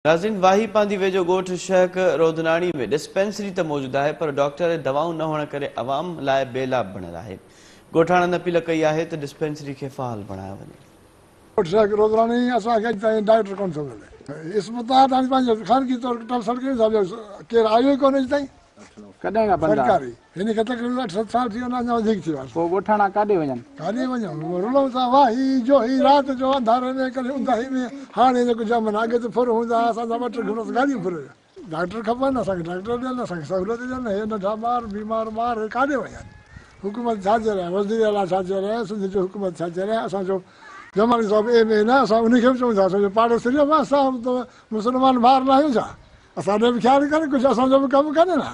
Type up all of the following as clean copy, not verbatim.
ناظرين واهي پانڌي ويجهو ڳوٺ شهڪ رودناڻي ۾ ڊسپينسري ته موجود آهي پر ڊاڪٽر ۽ دوائون نه هئڻ ڪري عوام لاء بي لاڀ بڻيل آهي. ڳوٺاڻن اپيل ڪئي آهي ته ڊسپينسري کي فعال بڻايو وڃي. ڳوٺ شهڪ رودناڻي اسان کي اڄ تائين ڊاڪٽر ڪونه ٿو ملي. اسپتال تائين پنهنجو خانگي طور ٽل سڙڪ ڪير آيو ئي ڪونه اڄ تائين. ڪڏهن کان بند آ؟ سرڪاري هن کي تقريبن اٺ ست سال ٿي ويا آهن اڃا وڌيڪ ٿي ويا آهن. پوء ڳوٺاڻا ڪاڏي وڃن؟ ڪاڏي وڃون؟ رلون ٿا واهي جوهي رات جو انڌاري ۾ ڪڏهن اونداهي ۾ هاڻي جيڪو جمن اڳي ته ڦر هوندا هئا اسان جا ٻه ٽي گهر گاڏيون ڦر ويون. ڊاڪٽر کپن اسان کي ڊاڪٽر ڏين اسان کي سهولت ڏين هي ننڍا ٻار بيمار ٻار هي ڪاڏي وڃن؟ حڪومت ڇا چئي رهي آهي وزير اعليٰ ڇا چئي رهي آهي سنڌ جو حڪومت ڇا چئي رهي آهي اسان جو جمالي صاحب ايم اين آهي اسان ان کي به چئون ٿا اسان جو پاڙيسري آهي اسان ته مسلمان ڀائر نه آهيون ڇا؟ اسان ڏي به خيال ڪن ڪجهه اسان جو به ڪم ڪن نه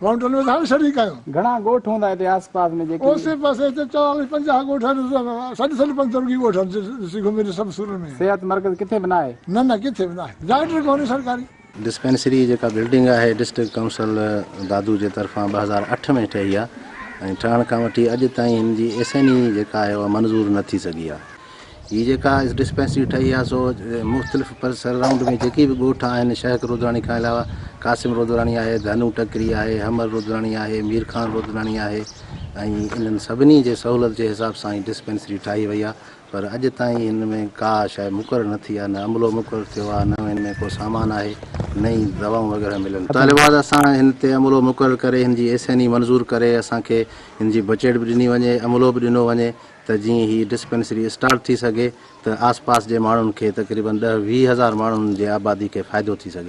وائونٽن ۾ ته هاڻي شريڪ آهيون. گهڻا ڳوٺ هوندا هتي آس پاس ۾ جيڪي. اوسي پاسي هتي 40 50 ڳوٺ آهن سڏ سڏ پنڌ رڳي ڳوٺ آهن ڏسي گهمي ڏس سڀ سورن ۾. صحت مرڪز ڪٿي به ناهي. نه نه ڪٿي به ناهي ڊاڪٽر ڪونهي سرڪاري. ڊسپينسري جيڪا بلڊنگ آهي ڊسٽرڪٽ ڪائونسل دادو جي طرفان 2008 ۾ ٺهي آهي ۽ ٺهڻ کان وٺي اڄ تائين هن جي ايس اين اي جيڪا آهي اها منظور نه ٿي سگهي آهي. هي جيڪا ڊسپينسري ٺهي آهي سو مختلف پر سرائونڊ ۾ جيڪي به ڳوٺ آهن شهڪ رودراڻي کان علاوه قاسم رودراڻي آهي ڌنو ٽڪري آهي حمل رودراڻي آهي مير خان رودراڻي آهي ۽ انهن سڀني جي سهولت جي حساب سان هي ڊسپينسري ٺاهي وئي آهي پر اڄ تائين هن ۾ ڪا شيء مقرر نه ٿي آهي نه عملو مقرر ٿيو آهي نه هن ۾ ڪو سامان آهي نه ئي دوائون وغيره ملن طالبات اسان هن تي عملو مقرر ڪري هن جي ايس اين اي منظور ڪري اسان کي هن جي بجيٽ به ڏني وڃي عملو به ڏنو وڃي ته جيئن هي ڊسپينسري اسٽارٽ ٿي سگهي ته آس پاس جي ماڻهن کي تقريبن ڏهه 20 هزار ماڻهن جي آبادي کي فائدو ٿي سگهي.